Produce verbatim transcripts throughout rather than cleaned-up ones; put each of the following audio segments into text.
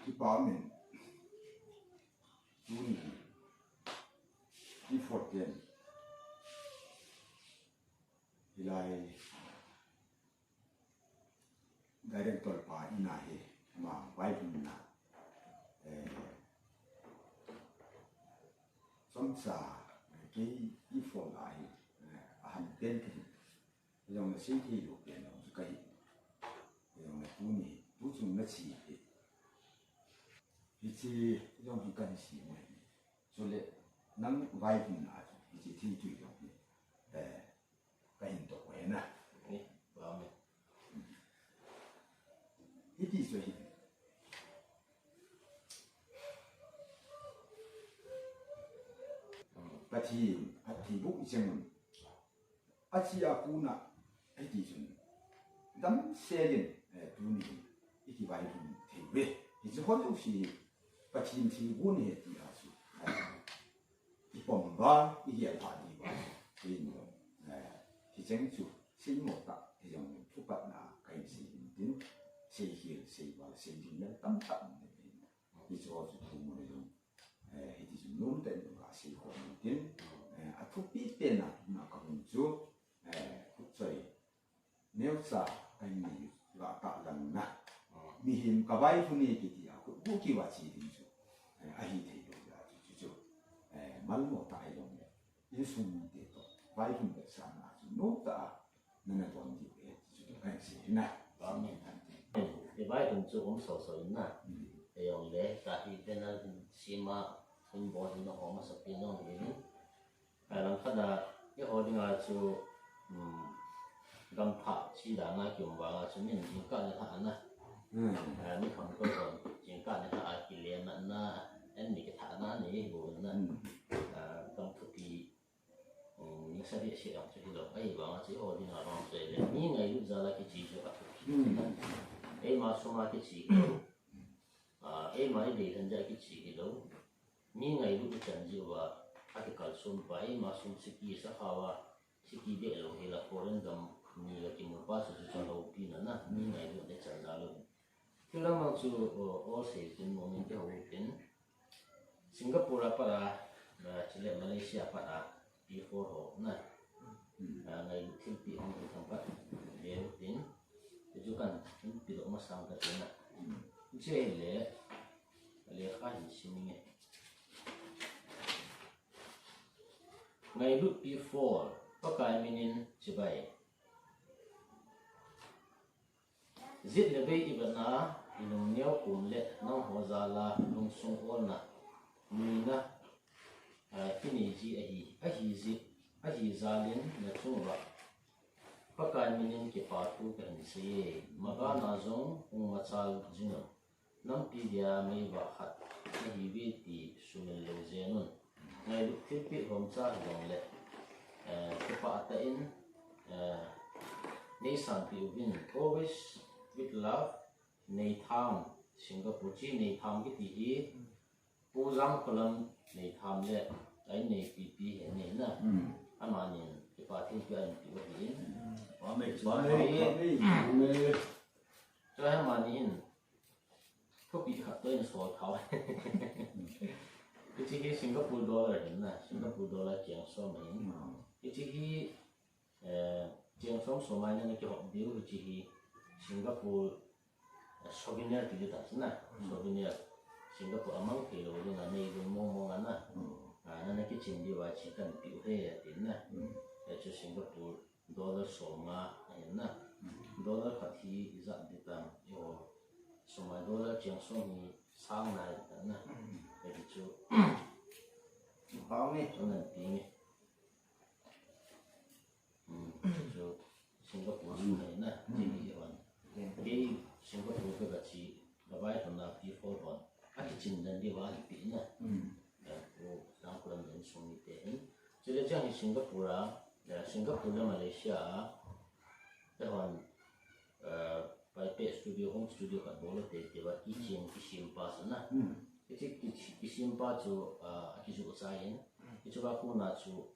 Kipa umin. Tuni hi, hi fourteen. Hilai director pa in ahi, ama vaihomna, eh, chomcha, eh, kei i phone ahi, eh, ahan pen kahi. Hijongle sei thei lou pen jong chu kahi. Hijongle tuni, tuchung nache hi. Hiche jong hi kahin sei u ahi. Chule nang vaihomna chu hiche thei tui jong hi, eh, kahin toh u ahi na. Eh, amen. Hiti chu ahi. Pathen phattheiboh icheng un. Ache a kona, hiti chun damsel in, eh, tuni hi i kivaihom thei uve. Hiche ho jouse hi Pathen thilgon ahi tia chu, eh, i pom uva, i gel pha diuva chu, keiin jong, eh, hicheng chu seimo tah, hijongle thupatna kahin sei in tin, seikhel, seival, seiding jal tamtah um in tin. Hiche ho chu thum u le jong, eh, hiti chun nomtah in kasei khom in tin, eh, athupi pen a, na kahung chu, eh, khutchoi neocha kahin nei uva tahlang na. Mihem kavaihom e kiti a khut bu kiva che ding chu, eh, ahi thei lou jeh a chu, chu, chu, eh, malmo tah hijongle, insung mite toh vaihom vetsahna chu nomtah a nana don diu ahi ti chu kahin sei na. Amen. Hiche vaihom chu um soso in na. Mm. Hijongle, tua hi banner hin sem a, hin bol hin na ho masapen jong ahin. Alangkhat a, eiho dinga chu, um, gampha che dan a kium vang a chu min jingkah le lhah na. Mm. Ah, mi khangtou hon jingkah le lhah a kilematna, an mi kithahna nei bou na. Mm. Ah, gam thupi, um, nisa behseh jong chu hilou. Ahivang a chu eiho dinga vang chu ahile, mi ngailut jal a kiche chu athupi. Mm. Eima sum a kiche hilou. Ah, eima idei lhon jeh a kiche hilou. Mi ngailut ichan jeh uva, akikalson pa, eima sum siki sakhao a, siki behlou hila foreign gam mi ga kimu pa chu chu chu loupi na na, mi ngailut le chan jal u. Chulang mang chu, o, o sei tin mo min te ho tin. Singapore a pat a, ah, chule Malaysia a pat a, P four ho na. Hmm. Ah, ngailut thilpeh hung thangpat ve u tin. Hichu kahin pedoh masang kati na. Hmm. Hiche le, lekha hin sim inge. Ngailut P four, Pakai minin chibai. Jet le vei ivetna, ilungneo kom le nangho jal a lungsung olna, nuina, ah, kinei ji ahi, ahi ji, ahi jal in nachung uva Pakai minin kipa thu kahin sei e, maban a jong hung machal jing un. Nampi dia meivah khat nahiuve ti sumil lou jeng un. Ngailut thilpeh lhomcha hijongle, eh, kipah tah in, eh, neisanpeh uvin. Always with love, Neitham, Singapore. Hiche Neitham kiti hi, Pu Jangkholam Neitham le a inneipi pi hi ahi na. Hmm. Amanin kipa thilpeh ahin peh u ahin. Hmm. Kipa thilpeh. Chule amani hin, Thupi khat toh in sol thau. Hiche hi Singapore dollar ahi na, Singapore dollar cheng som ahi. Hmm. Hiche hi, eh, cheng som som a nana kihop diu, hiche hi Singapore, eh, souvenir ti ding tah chu na, hmm, souvenir. Singapore a mang thei lou dinga nei lou mong mong a na. Hmm. Ah, nana kichin diu a hiche kahin peh u ahi atin na. Hmm. Hiche Singapore dollar som nga ahi na. Dollar khat hi ijat ding tam, eiho. Som a dollar cheng som hi sang nga ahi na. Hichu. Pau ni. Chu nan ti ni. Hmm, chu Singapore sum ahi na. Ti ni hon. Kei Singapore ka ga che, ka vaihomna P four hon. Akichin dan diu a ahin peh na. Hmm. Eh, Pu Jangkholam le insung mite hin. Chule chang hi Singapore a, eh, Singapore le Malaysia a, eihon, eh, private studio, home studio khat bol u hite tia kichen, kisem pa chu na. Hmm. Hiche ki, kisem pa chu, ah, akijoh chai in. Hmm. Hiche a kona chu,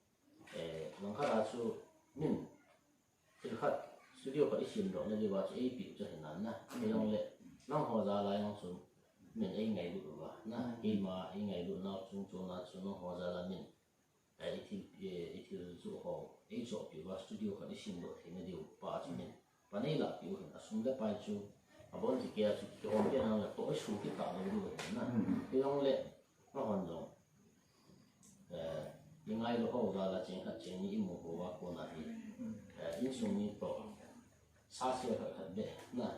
eh, langkhat a chu min Thil khat, studio khat i sem doh na diuva chu eipeh u chu ahi nan na. Hijongle, nangho jal a jong chu, min ei ngailut uva, na, keima ei ngailut nau chung chuna chu nangho jal a min, eh, i thil, eh, i thil chu ho, ei chohpeh uva studio khat i sem doh theina diu pa chu min pan ei lahpeh u hin, a sum le pai chu, a bon ti kei a chu kihom kei nang le toh i su kit ta lou diu hin na. Hijongle, nahon jong, eh, i ngailu ho jal a cheng khat cheng ni i mu ho a kona hi, eh, insung mi toh, sa seh khat khat beh na,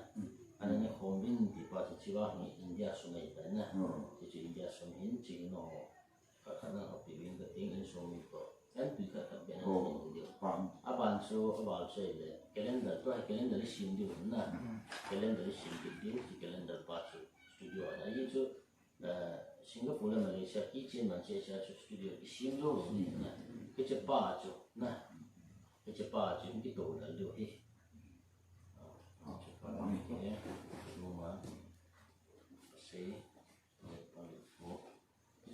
ana ne khom uvin ti pa chu chiva hi India sum ahi tai na. Chu chu India sum hin, chu hin ho khat khat na hopeh uvin ka ting, insung mi toh. An tui khat khat beh na Oh, tin diu. Pam. A ban chu, a ban chu le calendar, tua hi calendar i sem diu na. Calendar i sem diu, chu calendar pa chu studio a na. Ahi chu, eh, Singapore le Malaysia, keychain man che che chu studio i sem lou lou ni na. Hiche pa chu na. Hiche pa chu hin kitoh lal diu hi. Ah, hiche pa ni. Luma. Sei.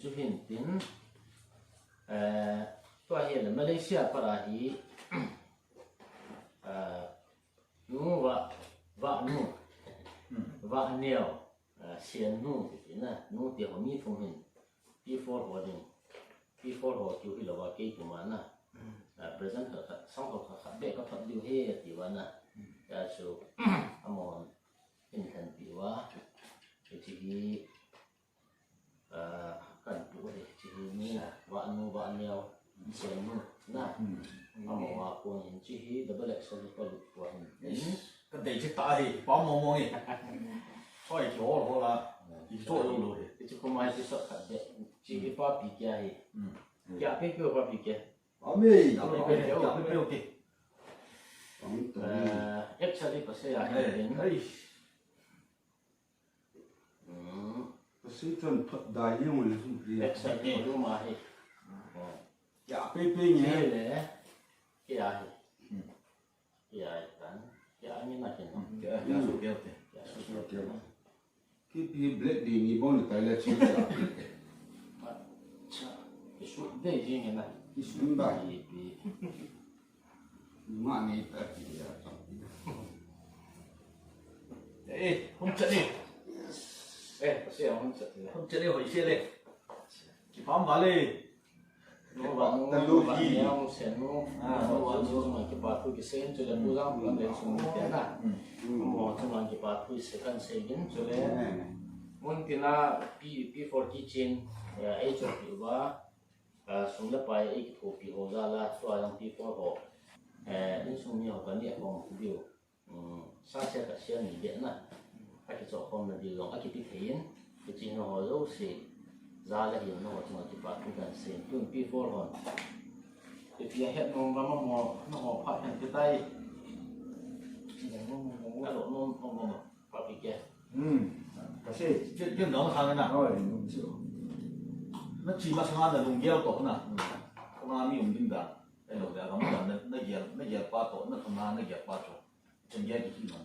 Chu hin tin, eh, tua hi le Malaysia pat a hi, eh, nu va, va nu, va neo, eh, sian nu, ti na, nu ti ho mi thum hin, P four ho ding, P four ho kiu hi lou va kei kuma na, eh, present khat khat, sang khat khat, khat beh ka thot diu he, ti va na, ya chu, amahon, hin khan pi va, hiche hi, Ah, kan pu hi, hiche hi ni, va nu, va neo, sian nu, na. Amaho a kon hin hiche hi double X L pa lut pa hin. Ka dei che ta hi, pa mo mo hi. Hoi, ki hol hol a, ki cho lo lo hi. Hiche kuma hiche sot khat de, hiche hi pa pi kia hi. Kia pe pe pa pi kia. Ame, kia pe pe, kia pe pe, okay. Eh, actually, pa se ya hin. Ai. Ka sei chun phat dai hi ngun sum ri. Extra ni lu ma hi. Ya, pe pe ni. Ni le. Ke a hi. Ke a hi tan. Ke a ni na ke na. Ke a, ke a su ke te. Ke a su ke te. Ki pi black di ni bon tai le chi ya. Acha. Ki su de ji ni na. Ki su ba. Ki pi. Mani ta ki ya. Eh, hung chat ni. Eh, kasi ang hung chat ni. Hung chat ni, hoi siya le. Kipam bale. No, ba, no, ta lu ba, hi. Yang sen no. Ah, no, ba, no, ma, kipa thu kisei, chule pu jang, pu jang le sung ni na. Mo, chuma kipa thu kisei kan sei din, chule. Mun tina P, P four keychain, eh, ei chot pi ba. Ah, sum le pai ei kithopi ho jal a, tua jong P four ho. Eh, insung mi ho ka neh khom diu. Um, sa sia ka sia ni beh na. A kichoh khom na diu jong a kiti thei in. Kichi na ho jouse. Jal a hin na ho chunga kipa thu kan sei. Tun P four hon. Ipi a het nom va ma mo, na ho phat kan ti tai. Ka lo nom, nom, nom. Papi ke. Hmm. Kasi. Kin, kin dong sang na. Oi, nung si. Na chi masanga na lunggel toh na. Kona mi um ding da. Ai lo da, gam da, na, na gel, na gel pa toh, na kona na gel pa toh. Chen gel ki hi na.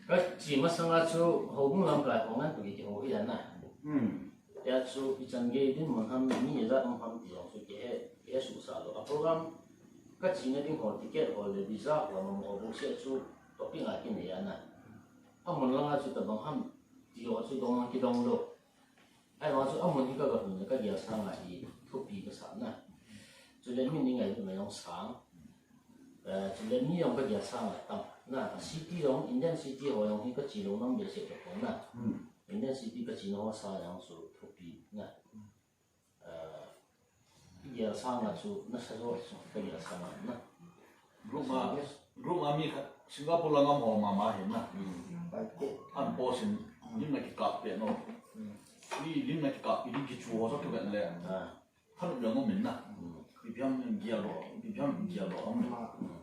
Ka chi masanga chu houbung lamkai ho ngan tu ki ho hi na. Hmm. Tia chu ichan gei dinmun ham, mi ijat um ham ti jong chu kihe, kihe suhsah lou. A program ka chena ding ho, ticket ho le visa ho, amaho bouseh chu topic a kinei ana. Amun langa chu tabang ham ti ho chu dong kidong lou. Ahivang chu amun hi ka, ka hun le ka gel sanga hi thupi kasah na. Chule mi ni ngailutna jong sang. Eh, chule mi jong ka gel sanga tam. Na, city jong, Indian city ho jong hi ka che lou nam behseh tapon na. Hmm. Indian city ka chena ho sang jong chu thupi na. Ah, i gel sanga chu nasa jo chu ka gel sanga na. Group a, group a mi khat Singapore lang a um ho mama hi na. Hmm. An post in, lim na kikap peh no. Hmm. Ni lim na kikap pi ding kichu ho chu kivet le. Ah. Khat um jong um in na. Hmm. Ipi ham gel lou, ipi ham gel lou um. Hmm.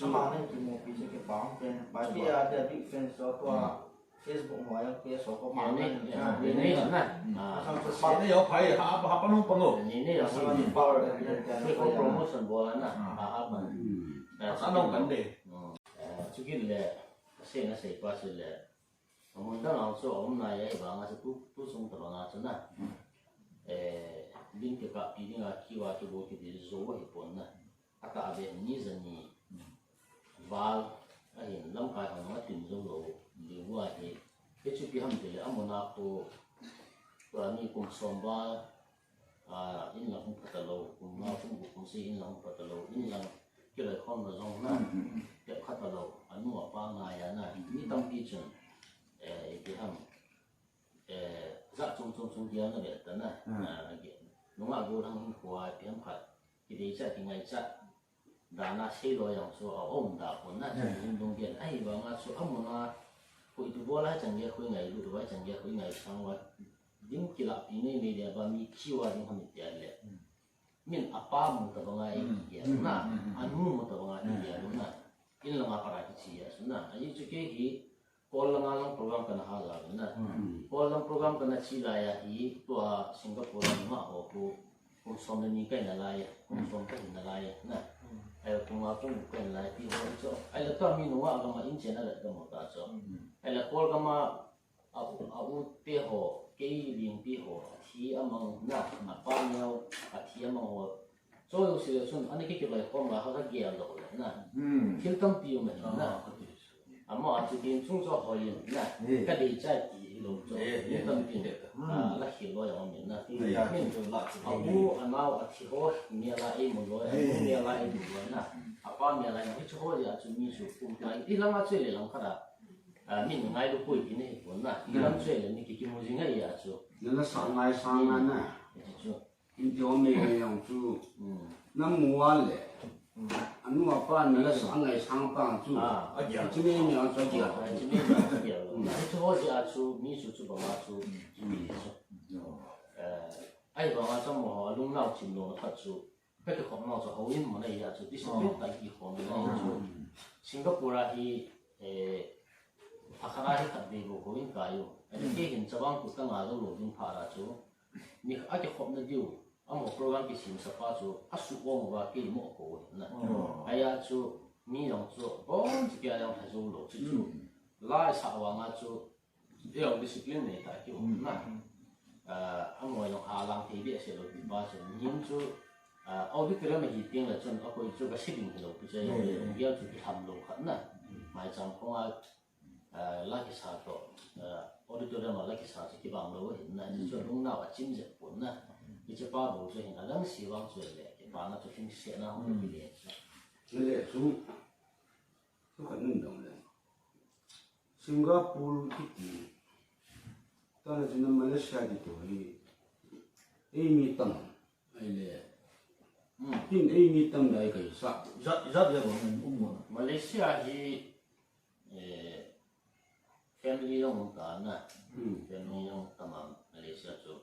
Ama na kimupi chu kipah pen. Bai pi a, they are big fans of tua. Facebook mo yang page ho ko ma ni, ni, ni, na. Ah. Ni ni yo phai, ha, ha, pa nung pa ngo. Ni ni yo. Ni ni. Free for promotion bol na. Ah. Ha, ha, pa. Hmm. Ah, sa nung kan de. Hmm. Eh, chu kit le, sei na sei pa chu le. Amun dang ang chu, amun na ya, i bang a chu tu, tu sung ta bang a chu na. Eh, bin ke ka pi ding a, ki wa ki bo ki di zo hi pon na. Atah ve ni jani val ahin lamkai hon atin jou lou ding uva hi, Hichu ipi ham tile, amun a khu, tua ni kum som val, ah, in lang hung phatalou, kum nga, kum gup, kum sagi in lang hung phatalou, in lang kiloikhomna jong na, pep khatalou, anu apa ngaiya na, mi tampi chun, eh, ipi ham, eh, jat chom chom chom gel na ve ta na, ah, nungah gollhang hinkhoa ipi ham khat, kideichat, kingaichat, dan a seilou jong chu aum da pon na, chun hung dong gel. Ahivanga chu amun a, koi tu bol a chan gei koi ngailut uva, chan gei koi ngaisang uva, ding kilahpi nei nei dia ba mi kiu a ding ham iti le. Min apa mu tabanga ei gel na, anu mu tabanga ei gel na. In langa para kichi a chu na. Ahi chu kei hi, Kawl langa lang program kana hal a na. Kawl lang program kana chi laiya hi, tua Singapore lang ma ho khu, kum som le ni kahi nalai, kum som kahi nalai na. Ahile kum nga kum gup kahi nalai ti ho chu. Ahile tua mi nungah gam a in chen a vet gam u ta chu. Ahile Kawl gam a, a u, a u te ho, kei lingpi ho, athi amang na, apa neo, athi amang ho. Chu jouse le chun, ana ki kiloikhom la, ha ka gel lou le na. Thil tampi um ahi na. Ama a chu din chung chu hoi in na. Ka deichai ti hilou chu. Thil tampi, ah, la khel lou jong um in na. Min, a u, a nao, athi ho, mel a eimu lou, anu mel a eimu lou na. Apa mel a eimu, hichu ho jeh a chu mi chu um ta. Ti langa chu le lang khat a, ah, min ngailu poi ti nahi pon na. Ti lang chu le mi ki kimu jing ahi a chu. Nana sa ngai sang a na. Hichu. Inti ho mei mei jong chu, na mu a le, anu apa na la sa ngaisang pa chu, a gel. Chi mei mei jong chu a gel. Chi mei mei jong chu a gel. Hichu ho jeh a chu, mi chu chu banga chu, chu mi chu. Eh, ahivanga chu amaho, alungnao chim louna khat chu, ka kikhop nau chu houin mun ahi a chu, discipline tah kikhom na ahi chu. Singapore a hi, eh, a khat a hi khat vei bou houin kai u. Ahile kei hin chavang kut ka nga lou lou ding phat a chu, mi a kikhopna diu, amaho program kisemsa pa chu, asuh ong uva kei mo ko na. Ahia chu, mi jong chu, bon chu kia jong tha jou lou chu chu. Lai sa vanga chu, Eiho discipline nei tah kium na. Ah, amaho jong a lang thei behseh lou pi pa chu. Mihem chu, ah, auditorium a hi teng le chun akoi chu ka se ding hilou pi chu. Lunggel chu kilham lou khat na. Maicham khong a, ah, la kisa toh, ah, auditorium a la kisa chu kibang lou ahin na. Chu lungnau a chim jep pon na. Hiche pa bou chu hin adang se vang chu le kipana chu lhingsetna hung kile chu. Chule chu, chu khat nun dong le. Singapore kiti, tana chuna Malaysia kiti hi, eimi tam, ahile, hmm, tin eimi tam dai kaisa. Jat, jat le bang um mo na. Malaysia hi, eh, family jong um ta na. Hmm. Family jong tam a Malaysia chu.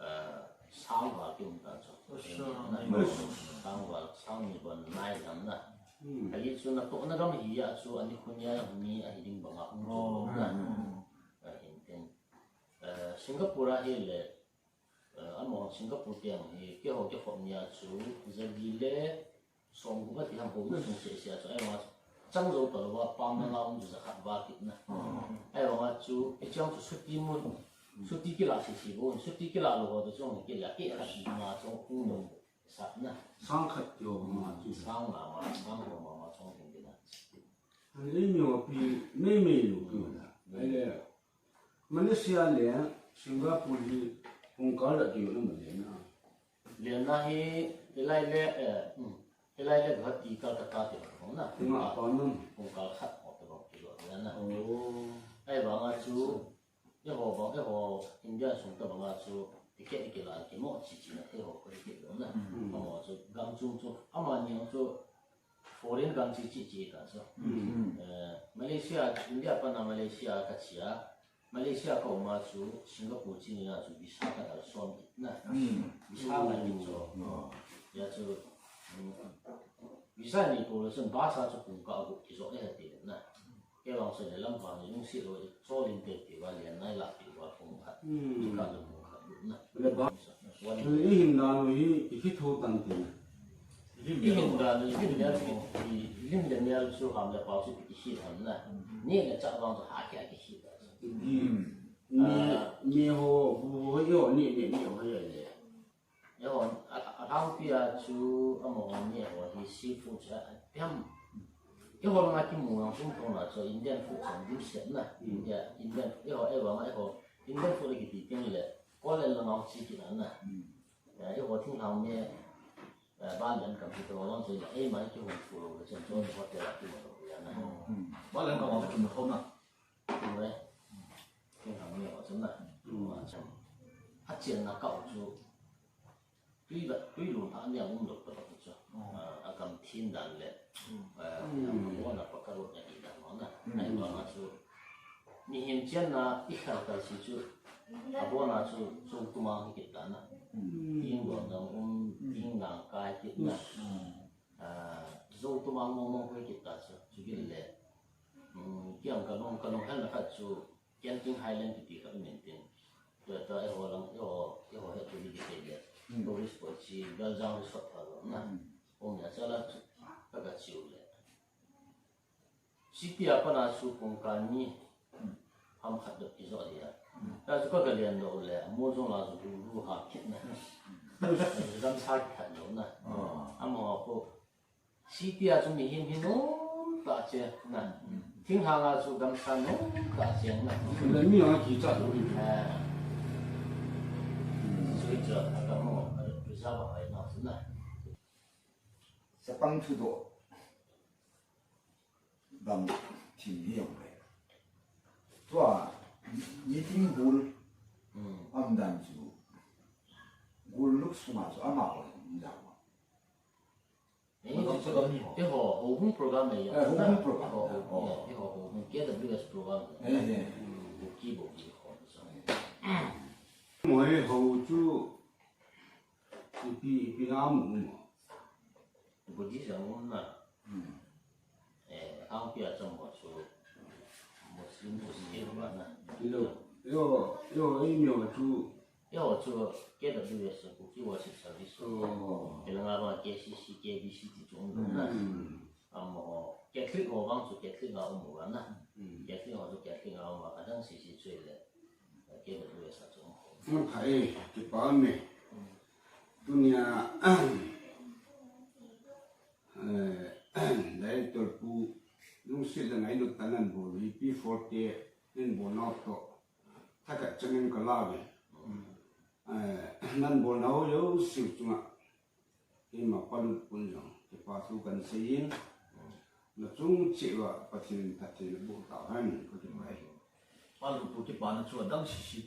Ah, sang val kium ta chu. Sang val, sang ni bon nai lam na. Hmm. Ahi chu natohna gam hi a chu ani khun a mi ahi ding banga um chu na. Hmm. Ah, hin tin. Ah, Singapore a hi le, ah, amaho Singapore tiang hi keiho kikhop ni a chu jali le Som gup ati ham, houin sung seh seh a chu, ahivanga chu chang jou talou va, pam na la um chu jakhat val kit na. Ahivanga chu, hicheng chu suti mun, suti kila seh seh bou, suti kila lou ho chu chong kila keh khat ma chong hung lou sah na. Sang khat keu ma chu. Sang ma ma, sang ho ma ma chong ding na. Ani mi ho pi, mei mei lou keu na. Ahile, Malaysia le Singapore hi pungkal a keu na ma le na. Lenna hi, hilai le, eh, hmm, hilai le Guwahati Kolkata ti ho na. Nga pa nam. Pungkal khat ho te bang kilo lenna. Oh. Ahivanga chu, eiho bang, eiho India sung tabanga chu, ticket kila kimo chi chi na, eiho ko ticket lo na. Hmm. Amaho chu, gam chung chu, amani chu, foreign gam chi chi chi ta chu. Hmm. Eh, Malaysia, India pana Malaysia kachi a, Malaysia ka um a chu Singapore chini a chu visa ka dal som kit na. Hmm. Visa ngai kit chu. Hmm. Hia chu, hmm, visa nei pou le chun bus a chu pungkal gup kijo e ti na. Kei vang chu le lam vang ni lungset lou, chol in te ti va lian nai la ti va pungkal. Hmm. Pungkal le pungkal gup na. Le ba. Wan. Chu i hin dan u hi, i hi tho tan ti na. I hin dan u, i hin dan u, i, i hin dan u chu ham le pau chu i hi ham na. Ni le cha vang chu ha kia ki hi. Hmm. Ni, ah, ni ho, bu ho yo, ni, ni, ni ho yo le. Eiho, a, a, a thang pi a chu, amaho ni ho hi seafood chu a, a piam. Eiho langa kimu nang sum thong na chu Indian food chang dimset na. India, Indian, eiho, eiho, eiho, Indian food le kiti ting le, Korean langa chi kit na na. Ya, eiho thinglhang me, eh, ban len kam kiti ho lang chu, eima kihung fu lo le chen chu hotel a kimu lo ya na. Ban len kam a chu kimu thong na. Kimu le. Thinglhang me ho chu na. Kimu a chan. A chen na kau chu. Tui la, tui lun a nia um lo pa chu. Ah, a gam thin dan le. Ah, a bona pa ka ro na ki dan mo na. Ai mo na chu. Mihem chenna i khel kal si chu. A bona chu chu tuma hi kit dan na. Ting don dang um, ting nang kai kit na. Ah, zo tuma mo mo hi kit ta chu. Chu kit le. Um, kiang ka long, ka long hel na khat chu. Genting Highland kiti kha i maintain. Tua, tua eiho lang, eiho, eiho he tu ni kiti le. Tourist spot chi, Galjang Resort pha lo na. Um ya chala chu, ka ka chiu le. City a pana chu kong ka ni, ham khat dot kijo dia. Ta chu ka ka lian lo le, mo jong la chu ru ru ha kit na. Gam sa khat lo na. Amo ko, City a chu mihem hi nom tah che na. Thinglhang a chu gamsa nom tah che na. Le mi ang kicha lo hi. Eh. Chu hi chu a ka mo, a preserve a hai na chu na. Chapang thudoh dam thim hi jong le. Tua meeting hall um dan chu. Golnuk sunga chu amaho hi um dan. Eiho, houbung program le ya. Eh, houbung program. Eiho, houbung, K W S program le. Eh, eh. Kuki bou ki ho so. Mo eiho chu ipi, ipi na mo mo. Buddhist a um na. Eh, ang pia chang ho chu Muslim, Muslim ba na. Eiho, eiho, eiho, eiho chu Eiho chu K W S, Kuki Worship Service. Kelanga vang K C C, K B C ti chu um na. Amo Catholic ho vang chu Catholic a um uva na. Catholic ho chu Catholic a um uva, adang C C chu le K W S a chu um. Ngam kha e, kipa me. Tunia, eh, Director Pu, lungset le ngailut tah nan bol, V P forty, nan bol nau toh. Thakhat changin ka la ve. Eh, nan bolna ho jouse chunga. Keima Palut pun jong, kipa thu kan seiyin. Na chung cheh uva Pathen in phatthei naboh tauhen, ka kipah e. Palut pu kipana chu adang sisi.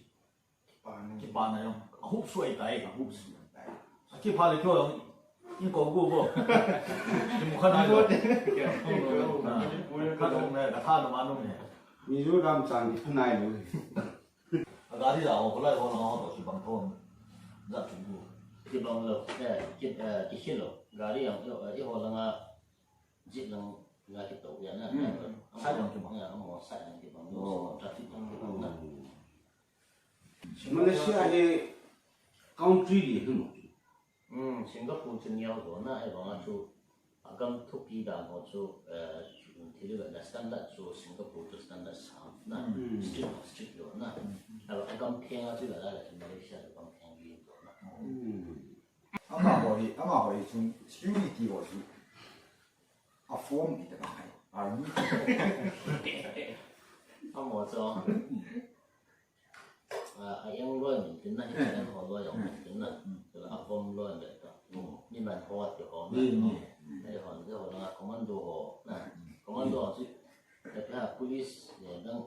Kipana. Kipana jong. Ahup suai tai. Ahup suai tai. Akipha le kyo jong. Inko gu bo. Kimu kha nai lo. Ka jong le, ka tha na ma nung le. Mizoram chan kipha nai lo. A gari la ho, ko lai ho na ho to kibang thon. Za chu bu. Kibang lo, eh, ki, eh, kikhel lo. Gari ang, eh, eiho langa, jeep langa kito ya na. Hmm. Sai lang kibang. Ya, amo sai lang kibang lo. Oh. Traffic lang kibang na. Malaysia hi country di himo. Um, Singapore chu neo jo na, ahivanga chu, agam thupi dan ho chu, eh, thil ivetna standard chu Singapore chu standard sang na, strict, strict jo na. Ahivang agam phenga chu ivet le chu Malaysia chu agam pheng li jo na. Amaho hi, amaho hi chu security ho chu a form hi ta hai, army. Amo chu. Ah, a eng loi min tin na, hi eng ho loi jong min tin na. Tela a vom loi min ta. Ni man ho ti ho na. Ni, ni. Ei ho, ei ho langa commando ho na. Commando ho chu, eh, police, eh, dang,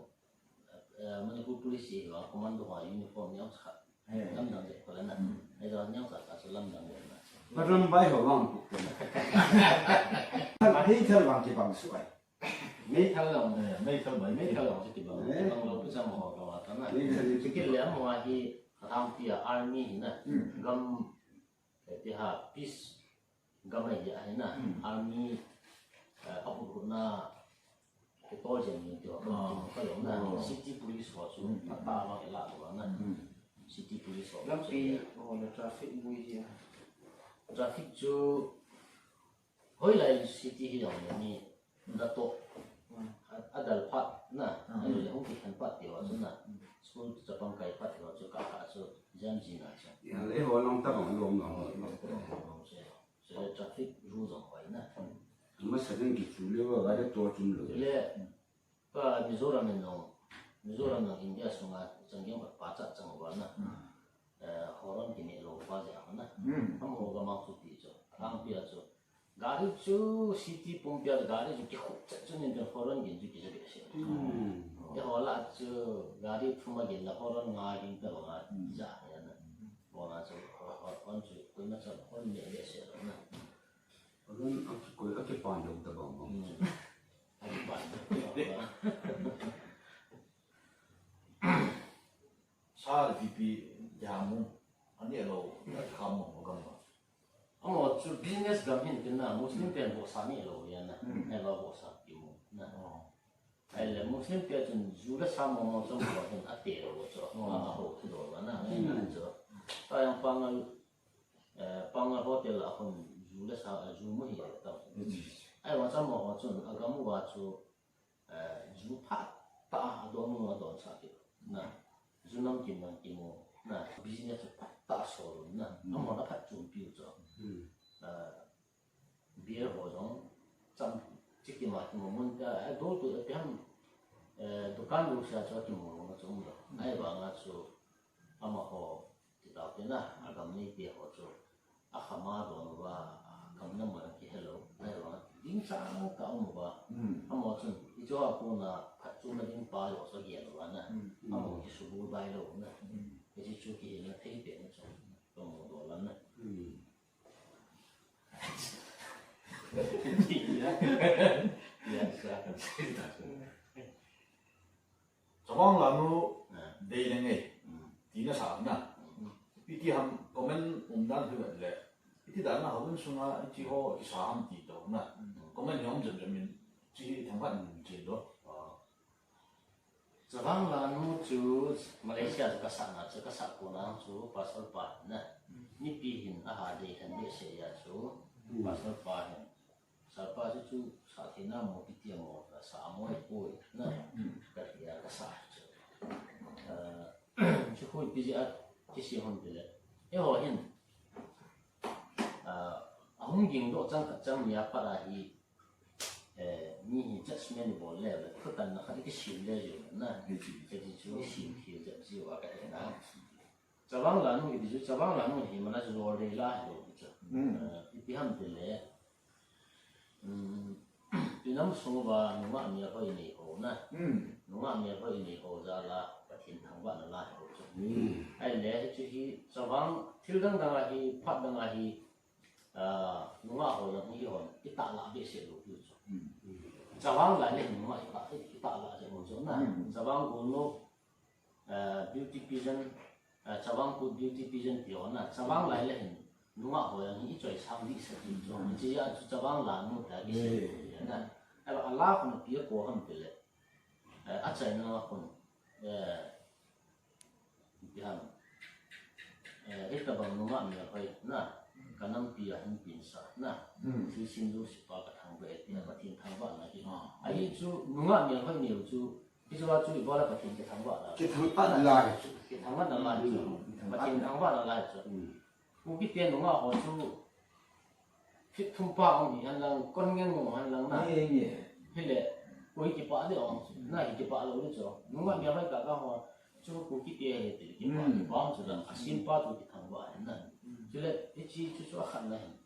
eh, Manipur police hi ho, commando ho uniform niam sa. Lamdang de ko la na. Ei ho niam sa ka chu lamdang de na. Maram bai ho lang ku. Hei thar lang kibang suai. Meithal jong, eh, meithal bai, meithal jong chu kibang, eh, kibang lou pu chang ho ka va ta na. Meithal chu kile mo hi, ka thang pi a army hi na, hmm, gam, eh, ti ha, peace, gam a hi a hi na, hmm, army, eh, a hu hu na, ke to jen ni ti ho, ah, ka jong na, oh, city police ho chu, hmm, a ta ma ke la ho na, hmm, city police ho. Lampi, chu, oh, na traffic bui ji a. Traffic chu, Hoilai city hi jong le ni, na to. A, a dal phat na, a le hung kikhen phat ti ho chu na. School chapang kai phat ti ho chu ka kha chu jam ji na chu. Ya, le ho long ta bang lom na ho. Long ta bang lom se. Se traffic rule jong hoi na. Masa jeng kichu le wa ga de to. Le, ka Mizoram in jong, Mizoram jong India sunga changkeng khat pa cha chang uva na. Eh, Horon kineh lou pa jeh a na. Hmm. Amaho gam a chu ti chu. Alangpi a chu. Gari chu city pumpi a gari chu kikhup chet chu nin Horon gin chu kija behseh. Hmm. Eiho lah chu gari thum a gin la Horon nga gin ta banga ja ya na. Bona chu Horon chu koima chan Horon neh behseh lou na. Horon a kikoi a kipan lou ta bang bang. Hmm. A kipan lou ta bang. Sa le pipi dia mu, aneh lou, na kham mo gam ba. Amaho chu business gam hin tin na, Muslim pen vohsa neh lou ya na, Hmm. eiho vohsa kimu na. Oh. Ahile Muslim te chun ju le sa mo mo chom ko hin ate lou chu. Oh. Amaho kidol na, Hmm. na chu. Ta yang Pangal, eh, Pangal hotel a khun ju le sa, eh, ju mu hi le ta. Hmm. Ahivang chu amaho chun agam uva chu eh, ju phat tah a adon u adon sah kit na. Ju nam kim nam kim u na. Business phat tah a sol u na. Mm. Amaho na phatchompi u chu. Mm. Eh, beer ho jong cham chi kim a kim u mun ta, eh, dol tu, eh, ipi ham, eh, dukan lu sia chu kimu lou na chu um lou. Mm. Ahivang a chu amaho Ti tau te na, agam neite ho chu. Akham a don uva, agam na mun a kihe lou. Ahivang a, ding chang tah a um uva. Hmm. Amaho chun, hiche a kona phatchomna ding pa jong chu agel uva na. Hmm. Amaho kisubulbai lou na. Hmm. Hiche chu kihelna thei pen chu. Kamu doh lam na. Hmm. Ya, ya, sa. Chavang Lanu, ah, dei le ngei, mm, tina sa na. Mm. Iti ham comment um dan hi vet le. Iti dan na houin sunga, iti ho kisa ham ti to na. Mm. Comment hi um jam jam in, chi themkhat in chi do. Ah. Chavang Lanu chu Malaysia chu kasah na, chu kasah kona chu pastor pa na. Mm. Mipi hin aha dei hen behseh a chu, mm, pastor pa hin. Sapa chu chu sa thei na mo kiti mo, sa mo e poi na. Mm. Ka tia kasa chu. Ah, chu khu ipi jeh a kisei ham tile. Eiho hin, ah, ahung ging doh chang khat chang nia pat a hi, eh, mi hi judgment bol le, le, khu tan na khat kisem le jong na. Hichi. Hichi chu kisem khel jep jiu a ka he na. Chavang Lanu kiti chu, Chavang Lanu hi mana chu jol dei la hilou chu. Mm. Eh, ipi ham tile, um, inam sung uva nungah melhoi nei ho na. Mm. Nungah melhoi nei ho jal a Pathen thangvahna la hilou chu. Mm. Ahile hichu hi Chavang thil dang dang a hi, phat dang a hi, ah, nungah ho jong hi hon, kitahlah behseh lou pi chu. Mm. Chavang lai le hin nungah kitah, kitahlah jeh ho chu na. Mm. Chavang golno, ah, beauty pageant, ah, Chavang Kut beauty pageant ti ho na. Chavang lai le hin nungah ho jong hi ichoi sang dehset pi chu. Mm. Hiche a chu Chavang Lanu ta kisei, eh, na. Ahile ala khun ipi akou ham tile. Eh, achaina khun, eh, Ipi ham. Eh, hitabang nungah melhoi na, ka nampi a hin pinsa na. Mm. Thilsin jouse pa ka thangvah e tia, Pathen thangvahna hi. Ah. Ahi chu nungah melhoi neo chu, hichu a chu ibola Pathen kithangvahna. Kithangvahna lai chu. Kithangvahna lai chu. Mm. Pathen thangvahna lai chu. Mm. Kukite nungah ho chu, Fit thum pa hung hi hen lang, kon ngen ngen hen lang na. Nge, nge. Hile, koi kipah ding hung chu. Na hi kipah lou ding chu. Nungah melhoi tah tah ho. Chu Kukite hi ti kipah, mm, kipah chu la. Asim pa chu kithangvah hen na. Mm. Chule, hiche chu chu akhatna hin.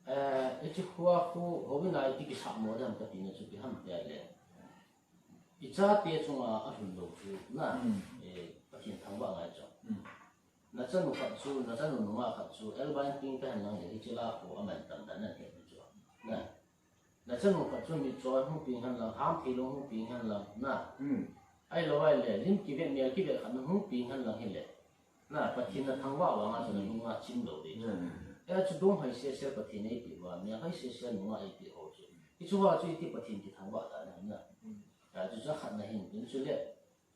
Eh, hiche khu a khu, houin a iti kisah mo ding ham kati na chu ipi ham tile. Ichate chunga alhun lou chu na. Mm. Eh, Pathen thangvah ngai chu. Mm. Nachanu khat chu, nachanu nungah khat chu, L Y N King ta hen lang le, hiche la khu aman tam dan na he chu. Na. Nachanu khat chu mitcho hung peng hen lang, ham thei lou hung peng hen lang, na. Hmm. Ahilou ahile, lim kivet, mel kivet khat na hung peng hen lang hile. Na, Pathen na thangvah vang a chu na nungah chim lou ding. Hmm. Eh, chu dong hoi sese Pathen eipeh uva, mel hoi sese nungah eipeh ho chu. Hichu va chu iti Pathen kithangvah ta na, na. Hmm. Eh, chu chu akhatna hin, tin chule.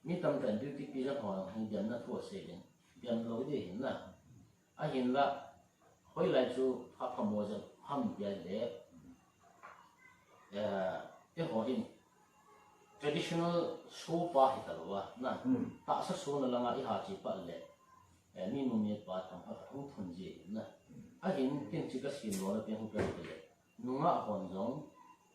Mi tamtah in beauty pageant ho jong hi demna thu asei in, dem lou ding ahin na. Ahinla, hoilai chu apha mo jep ham tia le, eh, eiho hin traditional show pa hita lou a, na. Hmm. Tahsa show na langa iha che phat le, eh, mi nu mi pa tam khat hung thun ji ahin na. Ahin kin chi ka sim lona pen hung pen le. Nungah hon jong,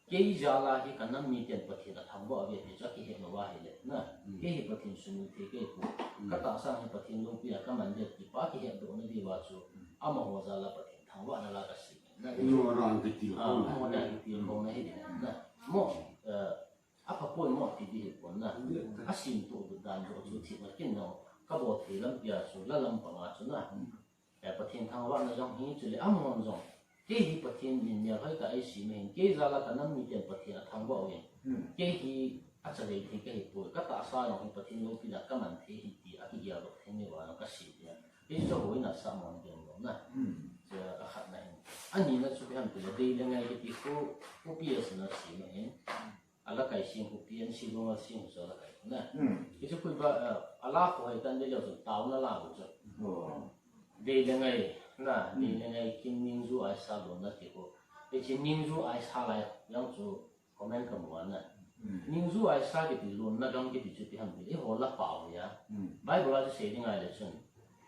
Kei jal a hi ka nam miten Pathen athangvah uve ti chu akihet lou ahile, na. Mm. Kei hi Pathen sumil thei kei poi. Mm. Ka tahsa hi Pathen loupi a ka man uve ti pa akihet doh na diuva chu, mm, amaho jal a Pathen thangvahna la kasei. Na. No ran kitil. Ah, kona. Amaho ran kitil kona hi, na. Mo, eh, apha poi mo ti di hi pon na. Mm. Asim toh dan toh chu thina kin no. Ka bol thei lampi a chu, la lampang a chu na. Mm. Eh, Pathen thangvahna jong hi, chule amahon jong, kei hi Pathen in melhoi tah a eisem ahin, kei jal a ka nam miten Pathen athangvah uvin. Hmm. Kei hi achavei thei kahi poi, ka tahsa jong hi Pathen loupina ka man thei ahi ti akigel doh thei nauva jong kasei ahi. Hichu hoi nasa mong ding lou na. Hmm. Chu akhatna ahin. Anina chu ipi ham itile, Deileng Ngai kiti khu, khopi a asem ahin. Alakai sing khopi, N C Gongal sing khu chu alakai khu na. Hmm. Hichu khu ba, eh, ala khu hoi tan de leu chu taona la khu chu. Oh. Deileng Ngai na, hmm, Deileng Ngai kin Ningju Aisa lonna ti khu. Hichu Ningju Aisa lai jong chu comment kamu a na. Hmm. Ningju Aisa kiti lonna gam kiti chu ipi ham itile, eiho la pao ahi. Hmm. Bible a chu sei ding ahile chun,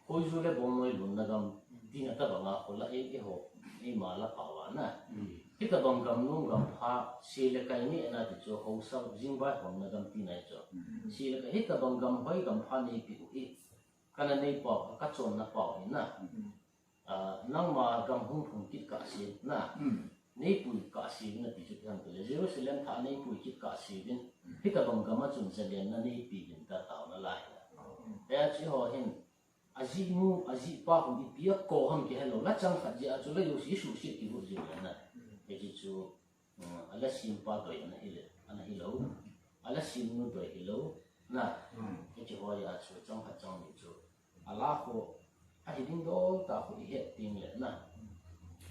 Khoiju le Bongnoi lonna gam tina tobang a khu la ei, eiho, eima la pao a na. Mm. Hitobang gam nom gam pha, se le kai nehna ti chu haosa jingvai honna gam tina ahi chu. Mm. Se le kai, hitobang gam hoi gam pha neipeh u hi, kana neipao, kachonna pao hi na. Mm. Ah, nangma gam hung phun kit kahsen na. Mm. Neipui kahsen na ti chu ipi ham itile, Jerusalem thah neipui kit kahsen. Mm. Hitobang gam a chun zalenna neipe uvin tia taona la ahi. Mm. Hijeh chun eiho hin, ajinu, ajipa hon ipi akou ham kihe lou, la chang khat jeh a chu la jouse suhset kivut jing le na. Mm. Hiche chu, mm, ala sempa doi ana hile, ana hilou. Ala semnu doi hilou na. Mm. Hiche ho jeh a chu chang khat chang ni chu, ala khu, ahi ding dol tah khu ihet teng le na.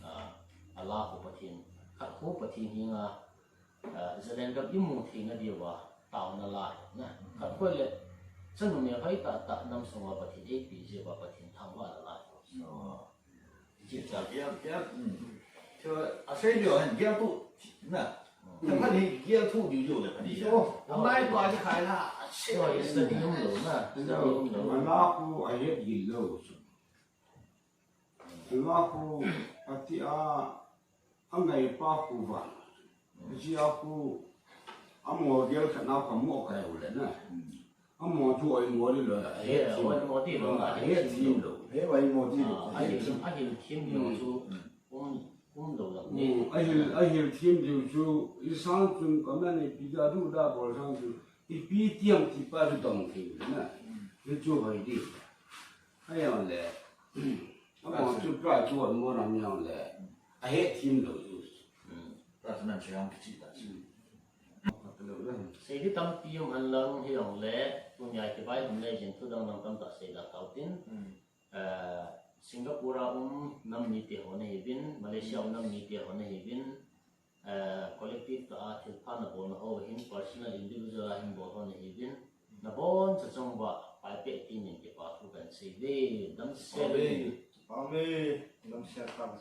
Ah, ala khu Pathen, khat khu Pathen henga, ah, zalen gam imu theina diuva taona la ahi na. Khat khu le, chanu melhoi tah tah nam sunga Pathen eipe jeh uva Pathen thangvahna la ahi. Oh. Ji cha gel, gel, mm. Chu asei diu ahin gel tu, na. Mm. Khat hi gel tu diu diu le khat hi. Oh, amai pa ji khai la, asei. Oh, study umlou na. Study umlou. Ala khu ahet gil lou. Ala khu ati a, angaipa khu vang. Ajia khu, amo gel khat na kamu kai u le na. Amo chu oimo di lou, ahet thim. Oimo di lou, ah, ahet thim lou. He oimo di lou. Ah, ahil thim, ahil thim lou chu, um, umlou lou. Mm, ahil, ahil thim lou chu, isang chun kaman ipi da du da bol sang chu, ipi tiang ti pa chu dong thei u le na. Hichu hoi di. Ahi le. Amo chu try chu oimo nam jong le. Ahet thim lou chu. Hmm. Prarthana chu jong kichai ta chu. Hmm. Sei di tampi um hen lang hijongle, tunia kivaihom le jin thu dang dang tamtah sei la tau tin. Hmm. Eh, Singapore a um nam mite ho nahiuvin, Malaysia um nam mite ho nahiuvin, eh, collective tah a thilpha nabolna ho hin, personal individual a hin bol ho nahiuvin, naboncha chunguva, pai peh tin in kipa thu kahin sei uve, damsel. Amen. Amen. Damsel tah.